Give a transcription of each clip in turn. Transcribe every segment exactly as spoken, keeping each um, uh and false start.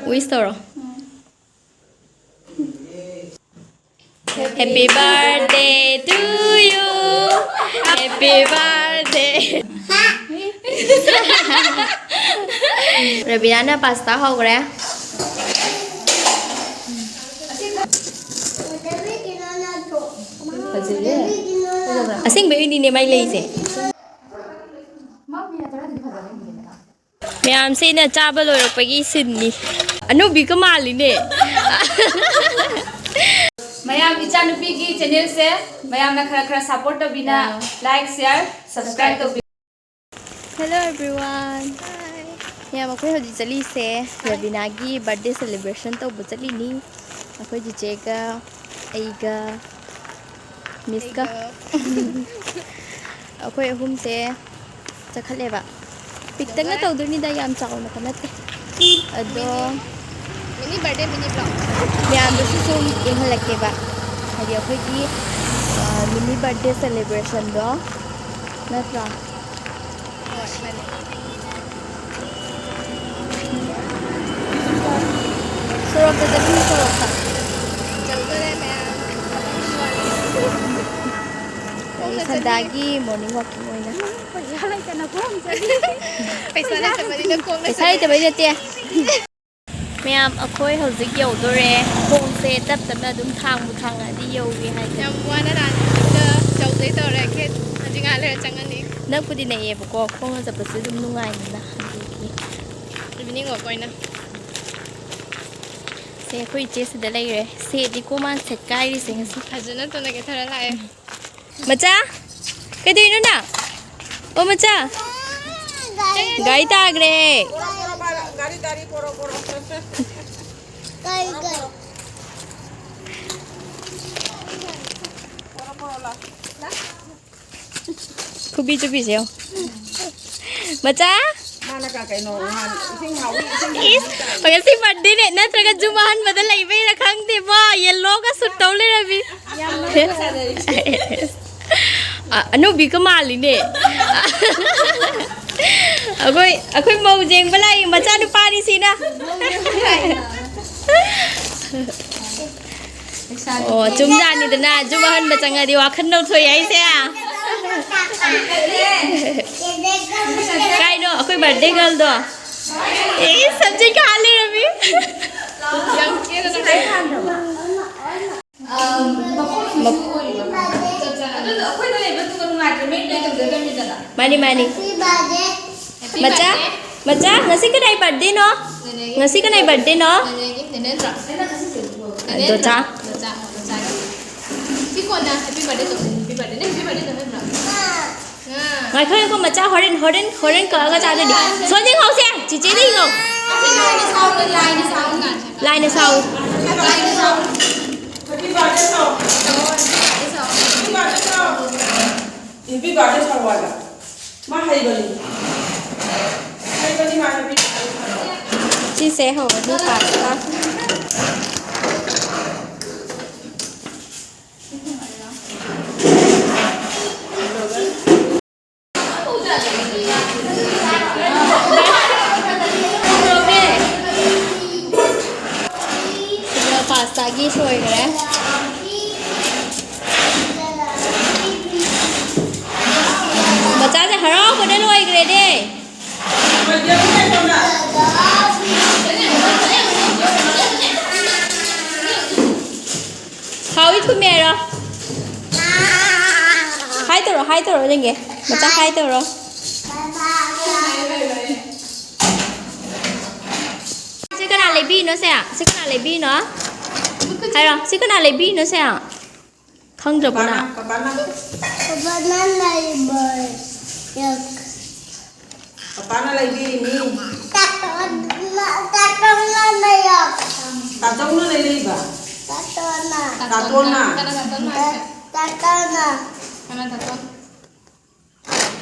Wish ꯇꯧꯔꯣ. Happy birthday to you. Happy birthday. ꯔꯕꯤꯅꯥꯅ ꯄꯥꯁꯇꯥ ꯍꯧꯈ꯭ꯔꯦ꯫ ꯑꯁꯦꯡꯕꯩꯅꯤꯅꯦ ꯃꯥꯏ ꯂꯩꯁꯦ꯫ ꯃꯌꯥꯝꯁꯦ ꯑꯩꯅ ꯆꯥꯕ ꯂꯣꯏꯔꯛꯄꯒꯤ ꯁꯤꯟꯅꯤ꯫ ꯑꯅꯨꯕꯤꯒ ꯃꯥꯜꯂꯤꯅꯦ꯫ ꯃꯌꯥꯝ, ꯏꯆꯥꯅꯨꯄꯤꯒꯤ ꯆꯦꯅꯦꯜꯁꯦ ꯃꯌꯥꯝꯅ ꯈꯔ ꯈꯔ ꯁꯞꯄꯣꯔꯠ ꯇꯧꯕꯤꯅ, ꯂꯥꯏꯛ, ꯁꯤꯌꯥꯔ, ꯁꯕꯁꯀ꯭ꯔꯥꯏꯕ ꯇꯧꯕꯤ꯫ Hello everyone. ꯃꯌꯥꯝ, ꯑꯩꯈꯣꯏ ꯍꯧꯖꯤꯛ ꯆꯠꯂꯤꯁꯦ ꯔꯕꯤꯅꯥꯒꯤ ꯕꯥꯔꯗꯦ ꯁꯦꯂꯦꯕ꯭ꯔꯦꯁꯟ ꯇꯧꯕ ꯆꯠꯂꯤꯅꯤ꯫ ꯑꯩꯈꯣꯏ ꯆꯤꯆꯦꯒ, ꯑꯩꯒ, ꯃꯤꯁꯀ꯫ ꯑꯩꯈꯣꯏ ꯑꯍꯨꯝꯁꯦ ꯆꯠꯈꯠꯂꯦꯕ꯫ ꯄꯤꯛꯇꯛꯅ ꯇꯧꯗꯣꯏꯅꯤꯗ, ꯌꯥꯝ ꯆꯥꯎꯅꯀ ꯅꯠꯇꯦ꯫ ꯑꯗꯣ ꯃꯤꯅꯤ ꯕꯥꯔꯗꯦ, ꯃꯤꯅꯤ ꯕ꯭ꯂꯣꯛ꯫ ꯃꯌꯥꯝꯗꯁꯨ ꯁꯨꯝ ꯌꯦꯡꯍꯜꯂꯛꯀꯦꯕ, ꯍꯥꯏꯗꯤ ꯑꯩꯈꯣꯏꯒꯤ ꯃꯤꯅꯤ ꯕꯥꯔꯗꯦ ꯁꯦꯂꯦꯕ꯭ꯔꯦꯁꯟꯗꯣ, ꯅꯠꯇ꯭ꯔꯥ? ꯍꯣꯏ, ꯃꯥꯅꯦ꯫ ꯁꯣꯔꯣꯛꯇ ꯆꯠꯂꯤ, ꯁꯣꯔꯣꯛꯇ꯫ ꯆꯠꯂꯨꯔꯦ ꯃꯌꯥꯝ꯫ ꯑꯩ ꯁꯟꯗꯥꯒꯤ ꯃꯣꯔꯅꯤꯡ ꯋꯥꯛꯀꯤꯡ ꯑꯣꯏꯅ꯫ ꯄꯩꯁꯥ ꯂꯩꯇꯅ ꯈꯣꯡꯅ ꯆꯠꯂꯤ꯫ ꯄꯩꯁꯥ ꯂꯩꯇꯕꯅꯤꯅ ꯈꯣꯡꯅ ꯄꯩꯁꯥ ꯆꯠꯂꯤ꯫ ꯂꯩꯇꯕꯩ ꯅꯠꯇꯦ꯫ ꯃꯌꯥꯝ, ꯑꯩꯈꯣꯏ ꯍꯧꯖꯤꯛ ꯌꯧꯗꯣꯔꯦ꯫ ꯈꯣꯡꯁꯦ ꯇꯞ ꯇꯞꯅ ꯑꯗꯨꯝ ꯊꯥꯡꯕꯨ ꯊꯥꯡꯉꯛꯑꯗꯤ ꯌꯧꯏ ꯍꯥꯏꯗꯤ꯫ ꯌꯥꯝ ꯋꯥꯅ ꯂꯥꯛꯑꯦ꯫ ꯌꯧꯗꯣꯏ ꯇꯧꯔꯦ꯫ ꯒꯦꯠ ꯍꯧꯖꯤꯛ ꯉꯥꯏꯍꯥꯛ ꯂꯩꯔ ꯆꯪꯉꯅꯤ꯫ ꯅꯛꯄꯨꯗꯤ ꯅꯛꯑꯦꯕꯀꯣ, ꯈꯣꯡꯅ ꯆꯠꯄꯁꯦ ꯑꯗꯨꯝ ꯅꯨꯡꯉꯥꯏꯗꯅ, ꯑꯗꯨꯒꯤ꯫ ꯏꯚꯤꯅꯤꯡ ꯋꯥꯛ ꯑꯣꯏꯅ꯫ ꯁꯦ, ꯑꯩꯈꯣꯏ ꯏꯆꯦ ꯁꯤꯗ ꯂꯩꯔꯦ꯫ ꯁꯦꯗꯤꯀꯣ ꯃꯥꯅ ꯁꯦꯠꯀꯥꯏꯔꯤꯁꯦ ꯉꯁꯤ꯫ ꯐꯖꯅ ꯇꯨꯅꯒꯦ ꯊꯔ ꯂꯥꯛꯑꯦ꯫ ꯃꯆꯥ, ꯀꯩꯗꯧꯔꯤꯅꯣ ꯅꯪ? ꯑꯣ, ꯃꯆꯥ, ꯒꯥꯔꯤ ꯇꯥꯈ꯭ꯔꯦ꯫ ꯈꯨꯕꯤ ꯆꯨꯕꯤꯁꯦ ꯌꯦꯡꯉꯣ꯫ ꯃꯆꯥ? ꯃꯥꯅ ꯀ-, ꯀꯩꯅꯣ, ꯅꯍꯥꯟ ꯏꯁꯤꯡ ꯍꯥꯎꯏ, ꯏꯁꯤꯡ ꯏꯁ, ꯉꯁꯤ ꯕꯥꯔꯗꯦꯅꯦ, ꯅꯠꯇ꯭ꯔꯒ ꯌꯨꯝ ꯑꯍꯟꯕꯗ ꯂꯩꯕꯩꯔꯥ ꯈꯪꯗꯦꯕꯣ, ꯌꯦꯜꯂꯣꯒ ꯁꯨꯠ ꯇꯧ ꯂꯩꯔꯝꯃꯤ꯫ ꯑ, ꯑꯅꯨꯕꯤꯒ ꯃꯥꯜꯂꯤꯅꯦ꯫ ꯑꯩꯈꯣꯏ, ꯑꯩꯈꯣꯏ ꯃꯧ ꯌꯦꯡꯕ ꯂꯥꯛꯏ, ꯃꯆꯥꯅꯨꯄꯥꯅꯤ ꯁꯤꯅ꯫ ꯑꯣ, ꯆꯨꯝꯖꯥꯠꯅꯤꯗꯅ, ꯌꯨꯝ ꯑꯍꯟꯕ ꯆꯪꯉꯗꯤ ꯋꯥꯈꯜ ꯅꯧꯊꯣꯛꯑꯦ ꯍꯥꯏꯁꯦ꯫ ꯀꯥꯏꯅꯣ ꯑꯩꯈꯣꯏ ꯕꯥꯔꯗꯦ ꯒꯔꯜꯗꯣ? ꯑꯦ, ꯁꯕꯖꯦꯛ ꯀꯥ ꯂꯩꯔꯝꯃꯤ꯫ ꯃꯥꯅꯤ, ꯃꯥꯅꯤ꯫ ꯃꯆꯥ, ꯃꯆꯥ, ꯉꯁꯤ ꯀꯅꯥꯏ ꯕꯥꯔꯗꯦꯅꯣ? ꯉꯁꯤ ꯀꯅꯥꯏ ꯕꯥꯔꯗꯦꯅꯣ? ꯗꯣꯆꯥ꯫ ꯉꯥꯏꯈꯣ, ꯉꯥꯏꯈꯣ, ꯃꯆꯥ, ꯍꯣꯔꯦꯟ, ꯍꯣꯔꯦꯟ, ꯍꯣꯔꯦꯟ ꯀꯛꯑꯒ ꯆꯥꯗꯣꯏꯅꯤ꯫ ꯁꯣꯟꯗ ꯌꯦꯡꯍꯧꯁꯦ, ꯆꯤꯆꯦꯗ ꯌꯦꯡꯍꯧ꯫ ꯂꯥꯏꯅ ꯁꯥꯎ꯫ Happy birthday ꯁꯥꯎ ꯍꯥꯏꯕ꯫ ꯃꯥ ꯍꯩꯕꯅꯤ꯫ ꯍꯩꯕꯅꯤ ꯃꯥ, happy birthday ꯁꯥꯎ꯫ ꯁꯤꯁꯦ ꯍꯧꯔꯅꯤ ꯄꯥꯁꯇ꯫ ꯁꯤꯗ ꯄꯥꯁꯇꯥꯒꯤ ꯁꯣꯏꯈ꯭ꯔꯦ꯫ ꯃꯆꯥꯁꯦ ꯍꯔꯥꯎꯕꯅ ꯂꯣꯏꯈ꯭ꯔꯦꯅꯦ꯫ ꯍꯥꯎꯏ ꯊꯨꯝꯃꯦ ꯍꯥꯏꯔꯣ꯫ ꯍꯥꯏ ꯇꯧꯔꯣ, ꯍꯥꯏ ꯇꯧꯔꯣ ꯅꯪꯒꯤ꯫ ꯃꯆꯥ ꯍꯥꯏ ꯇꯧꯔꯣ꯫ ꯁꯤ ꯀꯅꯥ ꯂꯩꯕꯤꯅꯣ ꯁꯦ? ꯁꯤ ꯀꯅꯥ ꯂꯩꯕꯤꯅꯣ? ꯍꯥꯏꯔꯣ, ꯁꯤ ꯀꯅꯥ ꯂꯩꯕꯤꯅꯣ ꯁꯦ? ꯈꯪꯗ꯭ꯔꯕꯣ ꯅꯪ? ꯄꯄꯥꯅ, ꯄꯄꯥꯅ꯫ ꯄꯄꯥꯅ ꯂꯩꯕ ꯌꯥ-, ꯄꯄꯥꯅ ꯂꯩꯕꯤꯔꯤꯅꯤ꯫ ꯇꯥꯇꯣꯟꯅ, ꯇꯥꯇꯣꯟꯅ ꯂꯩꯌꯣ꯫ ꯇꯥꯆꯧꯅ ꯂꯩꯔꯛꯏꯕ꯫ ꯇꯥꯇꯣꯟꯅ꯫ ꯇꯥꯇꯣꯟꯅ꯫ ꯀꯅꯥ ꯇꯥꯇꯣꯟꯅ ꯍꯥꯏꯁꯦ? ꯇꯥꯇꯣꯟꯅ꯫ ꯀꯅꯥ ꯇꯥꯇꯣꯟ?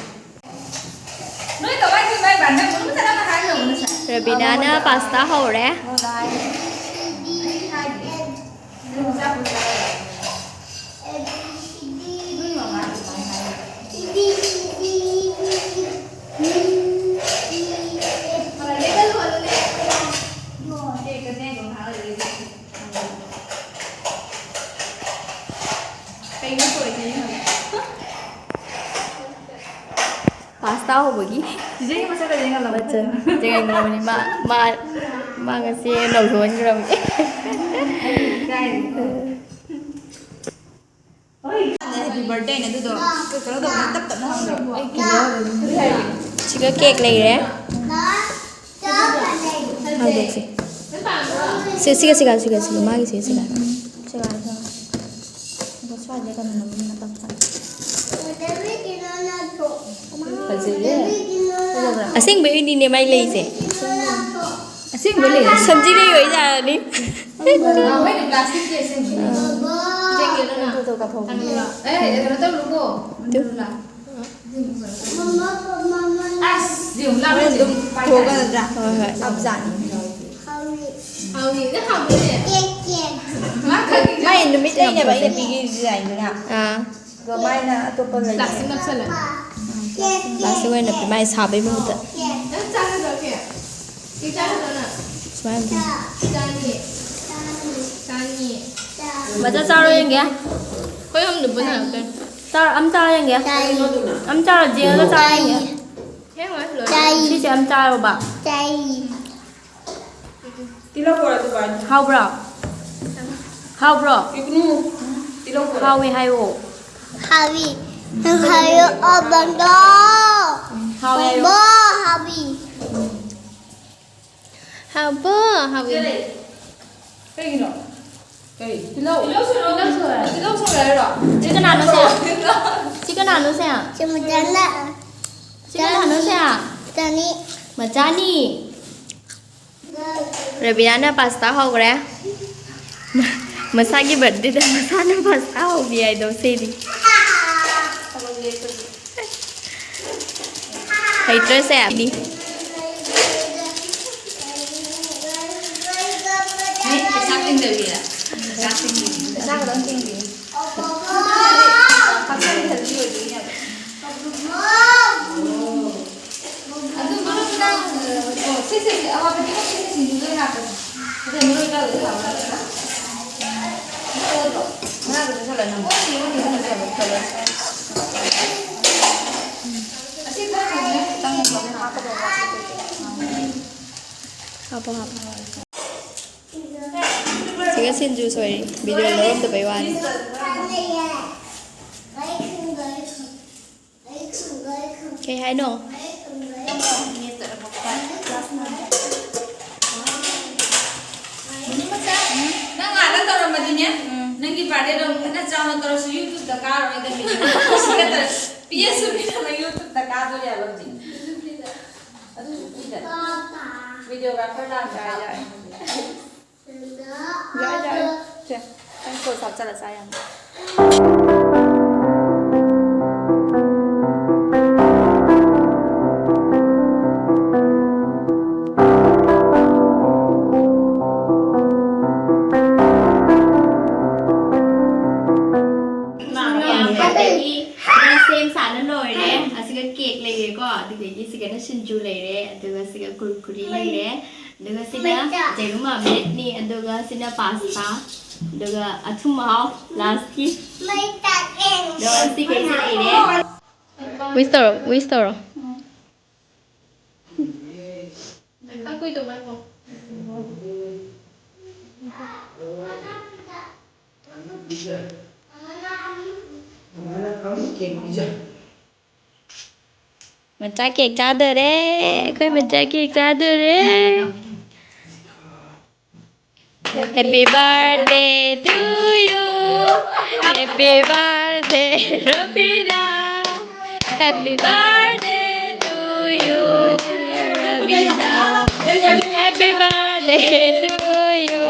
ꯅꯣꯏ ꯀꯃꯥꯏ ꯇꯧꯔꯤꯅꯣ? ꯏꯕꯥꯅꯤ ꯅꯪ ꯃꯅꯨꯡ ꯆꯪꯉꯒ ꯍꯥꯏꯔꯒ ꯌꯦꯡꯉꯨꯅꯦ ꯁꯦ꯫ ꯔꯕꯤꯅꯥꯅ ꯄꯥꯁꯇꯥ ꯍꯧꯔꯦ꯫ ꯍꯧꯕꯒꯤ ꯆꯤꯆꯦꯒꯤ ꯃꯁꯛꯀ ꯌꯦꯡꯍꯜꯂꯣ꯫ ꯃꯆꯜ ꯌꯦꯡꯍꯜꯂꯣꯅꯤ꯫ ꯃꯥ ꯃꯥ ꯃꯥ ꯉꯁꯤ ꯅꯧꯊꯣꯛꯍꯟꯈ꯭ꯔꯕꯅꯤ꯫ ꯑꯩ ꯏꯀꯥꯏꯔꯦꯀꯣ꯫ ꯍꯦꯄꯤ ꯕꯥꯔꯊꯗꯦꯅꯦ ꯑꯗꯨꯗꯣ꯫ ꯀꯩꯅꯣ ꯇꯧꯕꯅꯦ, ꯇꯞ ꯇꯞꯅ ꯍꯥꯡꯗ꯭ꯔꯣ? ꯑꯩ ꯀꯤꯖꯩ꯫ ꯁꯤꯒ ꯀꯦꯛ ꯂꯩꯔꯦ꯫ ꯍꯥꯡꯗꯣꯛꯁꯤ꯫ ꯁꯤ, ꯁꯤꯒ, ꯁꯤꯒ, ꯁꯤꯒ, ꯁꯤꯒ, ꯃꯥꯒꯤ ꯁꯤ, ꯁꯤꯒ꯫ ꯁꯤꯒ, ꯁꯤꯒ꯫ ꯑꯗꯣ ꯁ꯭ꯋꯥꯏꯗ ꯀꯩꯅꯣ ꯅꯝꯕ ꯃꯇꯝ ꯐꯪꯉꯦ꯫ ꯐꯖꯩꯌꯦ꯫ ꯑꯁꯦꯡꯕꯩ ꯎꯏꯅꯤꯅꯦ ꯃꯥꯏ ꯂꯩꯁꯦ꯫ ꯑꯁꯦꯡꯕ ꯂꯩ꯫ ꯁꯟꯖꯤ ꯂꯩ ꯑꯣꯏꯖꯥꯠꯂꯅꯤ꯫ ꯑꯥ, ꯍꯣꯏꯅꯦ, plastic ꯀꯤ ꯑꯁꯦꯡꯕꯅꯦ꯫ ꯑꯥ꯫ ꯆꯦꯡꯒꯤꯗꯨꯅ꯫ ꯑꯦ, ꯀꯩꯅꯣ ꯇꯧꯅꯨꯀꯣ꯫ ꯇꯨ꯫ ꯑꯁ, ꯌꯦꯡꯉꯨ, ꯂꯥꯛꯑꯣ꯫ ꯍꯣꯔꯦꯟ ꯑꯗꯨꯝ ꯊꯣꯛꯑꯒ ꯅꯠꯇ꯭ꯔꯥ? ꯍꯣꯏ, ꯍꯣꯏ꯫ ꯍꯥꯞꯖꯥꯠꯅꯤ꯫ ꯍꯥꯎꯅꯤ꯫ ꯅꯪ ꯍꯥꯎꯕ꯭ꯔꯅꯦ? ꯃꯥ ꯈꯪꯉꯤ꯫ ꯃꯥꯏ ꯅꯨꯃꯤꯠ ꯂꯩꯅꯦꯕ ꯑꯩꯅ ꯄꯤꯈꯤꯕ design ꯗꯨꯅ꯫ ꯑꯥ꯫ ꯑꯗꯣ ꯃꯥꯏꯅ ꯑꯇꯣꯞꯄ ꯂꯩ꯫ Plastic ꯅꯞꯁꯜꯂꯦ꯫ Plastic ꯑꯣꯏꯅ ꯄꯤ-, ꯃꯥꯏ ꯁꯥꯕꯩ ꯃꯍꯨꯠꯇ꯫ ꯅꯪ ꯆꯥꯒꯗ꯭ꯔꯣ, ꯀꯦꯛ? ꯀꯦꯛ ꯆꯥꯒꯗ꯭ꯔꯣ ꯅꯪ? ꯁꯨꯃꯥꯏꯅ꯫ ꯆꯥꯅꯤ꯫ ꯆꯥꯅꯤ꯫ ꯃꯆꯥ ꯆꯥꯔꯣ ꯌꯦꯡꯒꯦ꯫ ꯑꯩꯈꯣꯏ ꯑꯍꯨꯝꯗꯨ ꯄꯨꯟꯅ ꯍꯥꯞꯇꯣꯏꯅꯦ꯫ ꯆꯥꯔꯣ, ꯑꯝ ꯆꯥꯔꯣ ꯌꯦꯡꯒꯦ꯫ ꯆꯥꯏ꯫ ꯑꯝ ꯆꯥꯔꯣ, ꯖꯦꯜꯒ ꯆꯥꯔꯣ ꯌꯦꯡꯒꯦ꯫ ꯆꯥꯏ꯫ ꯍꯦꯡꯉꯣꯏ, ꯂꯣꯏꯔꯦ꯫ ꯆꯥꯏ꯫ ꯁꯤꯁꯦ ꯑꯝ ꯆꯥꯔꯣꯕ꯫ ꯆꯥꯏ꯫ ꯇꯤꯜꯍꯧ ꯕꯣꯔꯥ ꯗꯨꯀꯥꯟ꯫ ꯍꯥꯎꯕ꯭ꯔꯣ? ꯍꯥꯎꯕ꯭ꯔꯣ? ꯄꯤꯛꯅꯨ꯫ ꯇꯤꯜꯍꯧ ꯕꯣꯔꯥ꯫ ꯍꯥꯎꯋꯦ ꯍꯥꯏꯌꯣ꯫ ꯍꯥꯎꯋꯤ꯫ ꯅꯪ ꯍꯥꯏꯌꯣ, ꯑꯕꯗꯣ꯫ ꯍꯥꯎꯋꯦ ꯍꯥꯏꯌꯣ꯫ ꯕꯣ ꯍꯥꯎꯋꯤ꯫ ꯍꯥꯎꯕ꯭ꯔꯣ? ꯍꯥꯎꯋꯤ꯫ ꯀꯩꯒꯤꯅꯣ? ꯀꯩ? ꯇꯤꯜꯍꯧ? ꯇꯤꯜꯍꯧ ꯁꯣꯏꯔꯣ꯫ ꯇꯤꯜꯍꯧ ꯁꯣꯏꯔꯣ꯫ ꯇꯤꯜꯍꯧ ꯁꯣꯏꯔꯣ ꯍꯥꯏꯔꯣ? ꯁꯤ ꯀꯅꯥꯅꯣ ꯁꯦ? ꯁꯤ ꯀꯅꯥꯅꯣ ꯁꯦ? ꯁꯤ ꯃꯆꯥꯅ꯫ ꯁꯤ ꯀꯅꯥꯅꯣ ꯁꯦ? ꯃꯆꯥꯅꯤ꯫ ꯃꯆꯥꯅꯤ꯫ ꯔꯕꯤꯅꯥꯅ pasta ꯍꯧꯈ꯭ꯔꯦ꯫ ꯃꯁꯥꯒꯤ birthday ꯗ ꯃꯁꯥꯅ pasta ꯍꯧꯕꯤ ꯍꯥꯏꯗꯣ ꯁꯤꯅꯤ꯫ ꯍꯩꯇ꯭ꯔꯁꯦ? ꯍꯩ, ꯄꯩꯁꯥ ꯇꯤꯡꯗꯕꯤꯗ꯫ ꯄꯩꯁꯥ ꯇꯤꯡꯗꯕꯤ꯫ ꯄꯩꯁꯥ ꯈꯛꯇꯪ ꯇꯤꯡꯕꯤ꯫ ꯍꯛꯆꯥꯡꯗꯤ healthy ꯑꯣꯏꯗꯣꯏꯅꯦꯕ꯫ ꯑꯗꯨ ꯃꯔꯨꯞ ꯅꯪ, ꯑꯣ, ꯁꯤ, ꯁꯤ, ꯁꯤ, ꯑꯋꯥꯠꯄꯗꯤ ꯁꯤ, ꯁꯤ, ꯁꯤꯡꯖꯨꯗ ꯑꯣꯏꯅ ꯍꯥꯞꯄꯁꯤ꯫ ꯑꯗꯨ ꯃꯔꯣꯏ ꯆꯥꯗꯣꯏ ꯍꯥꯞꯄ ꯅꯠꯇ꯭ꯔꯥ? ꯃꯔꯣꯏꯗꯣ ꯃꯅꯥꯗꯣ ꯆꯥꯁꯜꯂꯣ ꯅꯪ꯫ ꯑꯁꯤ ꯈꯔ ꯍꯥꯞꯄꯣ, ꯍꯥꯞꯄꯣ꯫ ꯁꯤꯒ ꯁꯤꯡꯖꯨ ꯁꯣꯏꯔꯤ꯫ ꯚꯤꯗꯤꯑꯣ ꯂꯧꯔꯝꯗꯕꯩ ꯋꯥꯅꯤ꯫ ꯀꯩ ꯍꯥꯏꯅꯣ? ꯅꯪ ꯑꯥꯗ ꯇꯧꯔꯝꯃꯗꯤꯅꯦ, ꯎꯝ꯫ ꯅꯪꯒꯤ ꯕꯥꯔꯗꯦꯗꯣ ꯐꯖꯅ ꯆꯥꯎꯅ ꯇꯧꯔꯁꯨ, YouTube ꯇ ꯀꯥꯔꯔꯣꯏꯗꯕꯅꯤ꯫ ꯁꯤꯒ ꯇꯧꯔ-, ꯄꯤ ꯑꯦꯁ ꯁꯨꯕꯤꯅ ꯑꯃ YouTube ꯇ ꯀꯥꯗꯣꯔꯦꯕ ꯍꯧꯖꯤꯛ꯫ ꯑꯗꯨꯁꯨ ꯄꯤꯗꯅ꯫ ꯚꯤꯗꯤꯑꯣꯒ꯭ꯔꯥꯐꯔ ꯂꯥꯛꯑꯒ ꯌꯥꯏ, ꯌꯥꯏ꯫ ꯌꯥꯏ, ꯌꯥꯏ꯫ ꯁꯦ, ꯅꯪ ꯐꯣꯟ ꯍꯥꯞꯆꯜꯂ ꯆꯥ ꯌꯥꯅꯤ꯫ ꯁꯦꯝ ꯁꯥꯅ ꯂꯣꯏꯔꯦ꯫ ꯑꯁꯤꯒ ꯀꯦꯛ ꯂꯩꯔꯦꯀꯣ, ꯑꯗꯨꯗꯒꯤ ꯁꯤꯒꯅ ꯁꯤꯡꯖꯨ ꯂꯩꯔꯦ, ꯑꯗꯨꯒ ꯁꯤꯒ ꯀꯨꯔꯀꯨꯔꯤ ꯂꯩꯔꯦ, ꯑꯗꯨꯒ ꯁꯤꯅ ꯖꯦꯔꯨꯝ ꯑꯃꯦꯠꯅꯤ, ꯑꯗꯨꯒ ꯁꯤꯅ ꯄꯥꯁꯇꯥ, ꯑꯗꯨꯒ ꯑꯊꯨꯝ ꯑꯍꯥꯎ ꯂꯥꯁꯀꯤ꯫ ꯑꯗꯣ ꯁꯤ ꯀꯩꯁꯤ ꯂꯩꯔꯦ꯫ ꯋꯤꯁ ꯇꯧꯔꯣ, ꯋꯤꯁ ꯇꯧꯔꯣ꯫ ꯃꯆꯥ ꯀꯦꯛ ꯆꯥꯗꯣꯔꯦ꯫ ꯑꯩꯈꯣꯏ ꯃꯆꯥ cake ꯆꯥꯗꯣꯔꯦ꯫ Happy birthday to you. Happy birthday, Robina. Happy birthday to you, Robina. Happy birthday to you.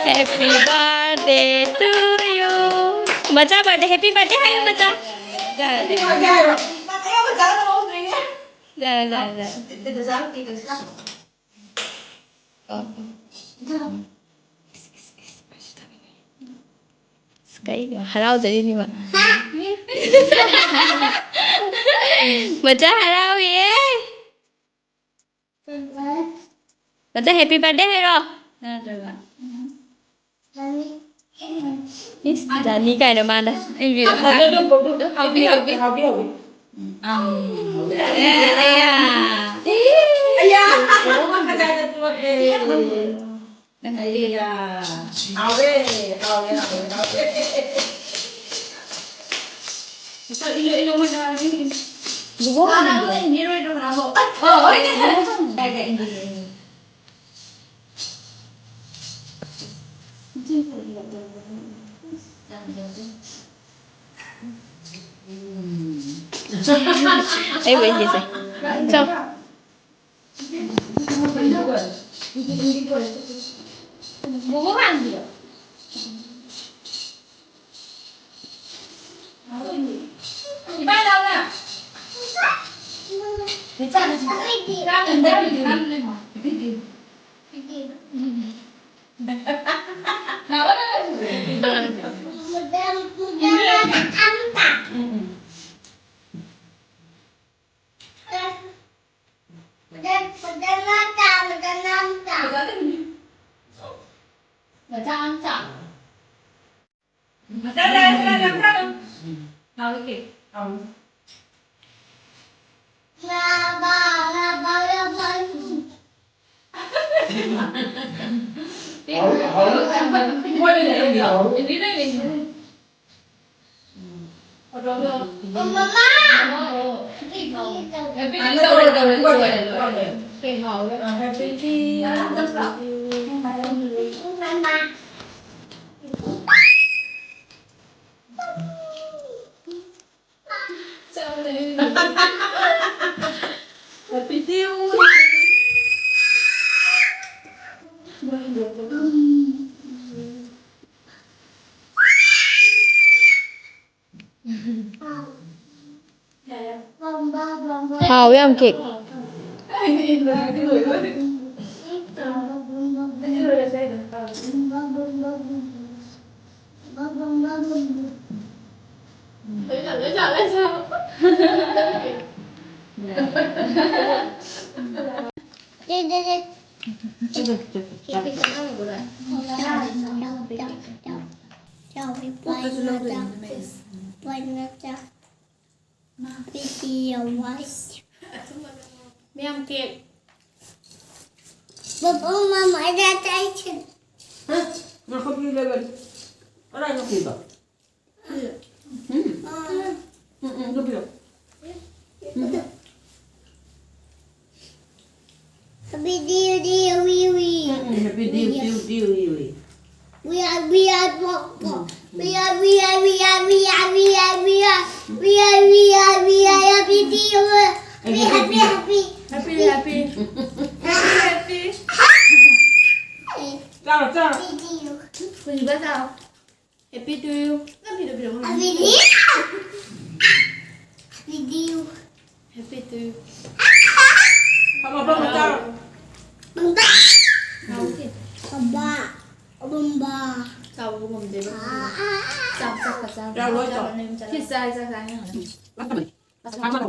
Happy birthday to you. ꯃꯆꯥ birthday, happy birthday ꯍꯥꯏꯌꯨ, ꯃꯆꯥ꯫ ꯌꯥꯔꯦ, ꯌꯥꯔꯦ, ꯌꯥꯔꯦ꯫ ꯑꯣ꯫ ꯑꯁ, ꯀꯩꯅꯣ ꯍꯔꯥꯎꯖꯔꯤꯅꯤꯕ? ꯃꯆꯥ ꯍꯔꯥꯎꯏꯌꯦ꯫ ꯃꯆꯥ, happy birthday ꯍꯥꯏꯔꯣ꯫ ꯅꯠꯇ꯭ꯔꯒ? ꯏꯁ, ꯖꯥꯅꯤ ꯀꯥꯏꯅ ꯃꯥꯅ꯫ ꯑꯩ ꯍꯥꯎꯕꯤ, ꯍꯥꯎꯕꯤ, ꯍꯥꯎꯕꯤ꯫ ꯑꯝ꯫ ꯑꯌꯥ꯫ ꯑꯌꯥ꯫ ꯑꯣ, ꯀꯗꯥꯏꯗ ꯇꯣꯛꯈ꯭ꯔꯦ? ꯅꯪꯗꯤ? ꯑꯌꯥ꯫ ꯍꯥꯎꯔꯦ, ꯍꯥꯎꯔꯦ, ꯍꯥꯎꯔꯦ, ꯍꯥꯎꯔꯦ꯫ ꯏꯁ, ꯏꯂꯣ, ꯏꯂꯣ, ꯃꯣꯏ ꯆꯥꯔꯗꯤ꯫ ꯕꯨꯕꯣꯛ ꯀꯅꯥꯅꯣ ꯍꯥꯏꯅꯤ꯫ ꯏꯟꯕꯤꯔꯣꯏꯗ꯭ꯔꯣ ꯀꯅꯥꯕꯣ? ꯑꯣ, ꯍꯣꯏ꯫ ꯕꯨꯕꯣꯛ ꯍꯥꯏꯅꯤ꯫ ꯀꯥꯏꯗ ꯏꯟꯕꯤꯅꯤ? ꯑꯩꯕꯨ ꯏꯟꯒꯦꯁꯦ꯫ ꯆꯥꯎ꯫ ꯍꯥꯎ ꯌꯥꯝ cake. Video was. Ma'am cake. Baba, mama, that I can. Huh? Nakapili level. Aray, nakita. Hmm. Mm-mm, gabi. Happy Diu Diu Wee Wee. Mm-mm, happy Diu Diu Diu Wee Wee. We are, we are, we are, we are, we are, we are, we are, we are, we are, we are, we are, we are, happy Diu. We happy, happy. Happy, happy. Happy, happy. Chào, chào. Happy Diu. Quỳ bác nào? Happy to you. Happy to you. Happy to you. Happy to you. Không, không, không, không, không. Bông ba. Không, thì. Bông ba. Bông ba. Sao cũng không để bông. Sao, sao, sao. Sao, sao, sao. Thì sai, sai, sai. Bắt tao mình. Bắt tao mình.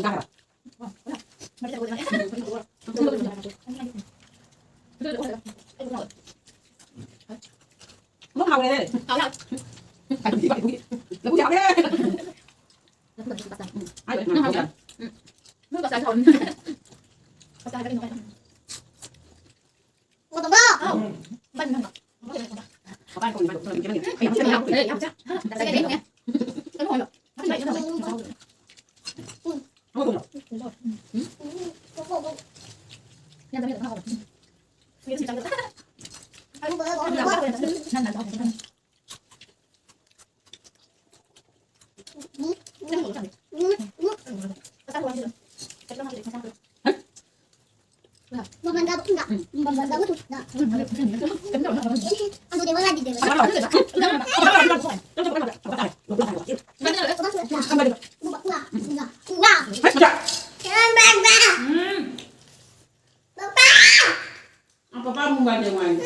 Ang papa mo ba yung wine?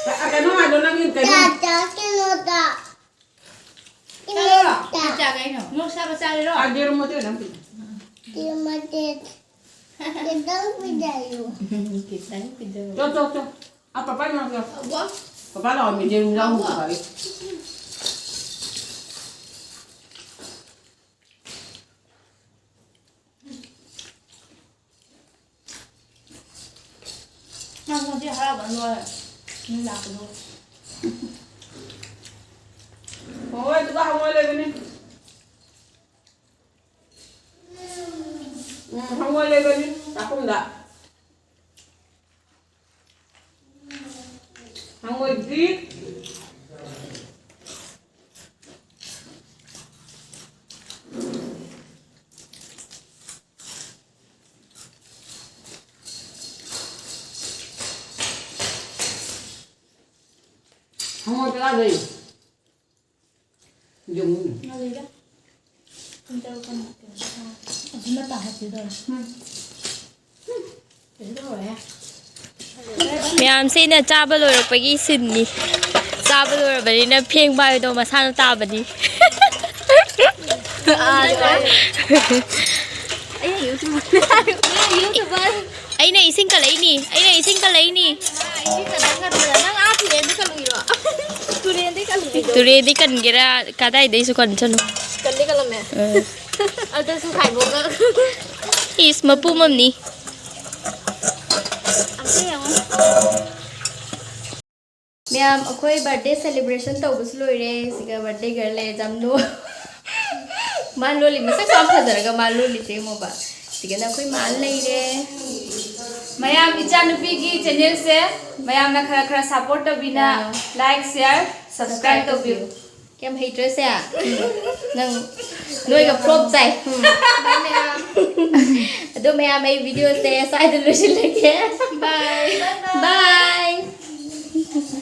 Ka-, ano nga, doon ang yung kayo? Tata, kinuta. Kinuta. Tata, kayo. Yung sama-sama rin. Ah, di mo din, ang pin- Kinumatit. Kitang pidayo. Kitang pidayo. Cho, cho, cho. Ah, papa yung mga. Awa. Papa lang, may din lang mo Awa. Ba eh. ꯍꯔꯥꯎꯕ ꯂꯣꯏꯔꯦ꯫ ꯅꯣꯏ ꯂꯥꯛꯄꯗꯣ꯫ ꯍꯣꯏ, ꯑꯗꯨꯒ ꯍꯪꯉꯣꯏ ꯂꯩꯕꯅꯤ꯫ ꯎꯝ, ꯍꯪꯉꯣꯏ ꯂꯩꯕꯅꯤ ꯆꯥꯛꯈꯨꯝꯗ꯫ ꯍꯪꯉꯣꯏꯗꯤ꯫ ꯍꯪꯉꯣꯏ ꯀꯗꯥꯏꯗꯩ? ꯌꯦꯡꯉꯨꯅꯦ꯫ ꯉꯜꯂꯤꯗ꯫ ꯄꯨꯡ ꯇꯔꯨꯛ ꯀ ꯃꯤꯅꯤꯠ ꯀꯩꯅꯣ ꯇꯥꯔꯦ꯫ ꯑꯗꯨꯅ ꯇꯥꯍꯟꯗꯣꯏ ꯇꯧꯔꯦ꯫ ꯎꯝ꯫ ꯀꯩꯁꯨ ꯇꯧꯔꯣꯏꯍꯦ꯫ ꯃꯌꯥꯝꯁꯦ ꯑꯩꯅ ꯆꯥꯕ ꯂꯣꯏꯔꯛꯄꯒꯤ ꯁꯤꯟꯅꯤ꯫ ꯆꯥꯕ ꯂꯣꯏꯔꯕꯅꯤꯅ ꯐꯦꯡꯕ ꯍꯥꯏꯕꯗꯣ ꯃꯁꯥꯅ ꯇꯥꯕꯅꯤ꯫ ꯑꯩ YouTuber꯫ ꯑꯩꯅ ꯏꯁꯤꯡ ꯀꯜꯂꯛꯏꯅꯤ, ꯑꯩꯅ ꯏꯁꯤꯡ ꯀꯜꯂꯛꯏꯅꯤ꯫ ꯅꯪ ꯑꯥ ꯇꯨꯔꯦꯟꯗ ꯀꯜꯂꯨꯏꯔꯣ? ꯇꯨꯔꯦꯟꯗꯩ ꯀꯜꯂꯨꯏꯔꯣ? ꯇꯨꯔꯦꯟꯗꯩ ꯀꯟꯒꯦꯔꯥ, ꯀꯗꯥꯏꯗꯩꯁꯨ ꯀꯟꯁꯅꯨ꯫ ꯀꯟꯗꯤ ꯀꯜꯂꯝꯃꯦ꯫ ꯎꯝ꯫ ꯑꯗꯨꯁꯨ ꯈꯥꯏꯕꯣꯛꯅ꯫ ꯏꯁ, ꯃꯄꯨꯝ ꯑꯃꯅꯤ꯫ ꯑꯝꯇ ꯌꯦꯡꯉꯣ꯫ ꯃꯌꯥꯝ, ꯑꯩꯈꯣꯏ birthday celebration ꯇꯧꯕꯁꯨ ꯂꯣꯏꯔꯦ꯫ ꯁꯤꯒ birthday girl ꯂꯩꯔꯦ, ꯌꯥꯝ ꯅꯣ-, ꯃꯥ ꯂꯣꯜꯂꯤ, ꯃꯁꯛꯁꯨ ꯌꯥꯝ ꯐꯖꯔꯒ ꯃꯥ ꯂꯣꯜꯂꯤꯁꯦ ꯌꯦꯡꯉꯣꯕ꯫ ꯁꯤꯒꯅ ꯑꯩꯈꯣꯏ ꯃꯥ ꯂꯩꯔꯦ꯫ ꯃꯌꯥꯝ, ꯏꯆꯥꯅꯨꯄꯤꯒꯤ channel ꯁꯦ ꯃꯌꯥꯝꯅ ꯈꯔ ꯈꯔ support ꯇꯧꯕꯤꯅ ꯑꯥ꯫ Like, share, subscribe ꯇꯧꯕꯤꯌꯨ꯫ ꯌꯥꯝ ꯍꯩꯇ꯭ꯔꯁꯦ? ꯎꯝ꯫ ꯅꯪ ꯅꯣꯏꯒ flop ꯆꯥꯏ꯫ ꯎꯝ꯫ Bye ꯃꯌꯥꯝ꯫ ꯑꯗꯣ ꯃꯌꯥꯝ, ꯑꯩ video ꯁꯦ ꯁ꯭ꯋꯥꯏꯗ ꯂꯣꯏꯁꯤꯜꯂꯒꯦ꯫ Bye꯫ Bye꯫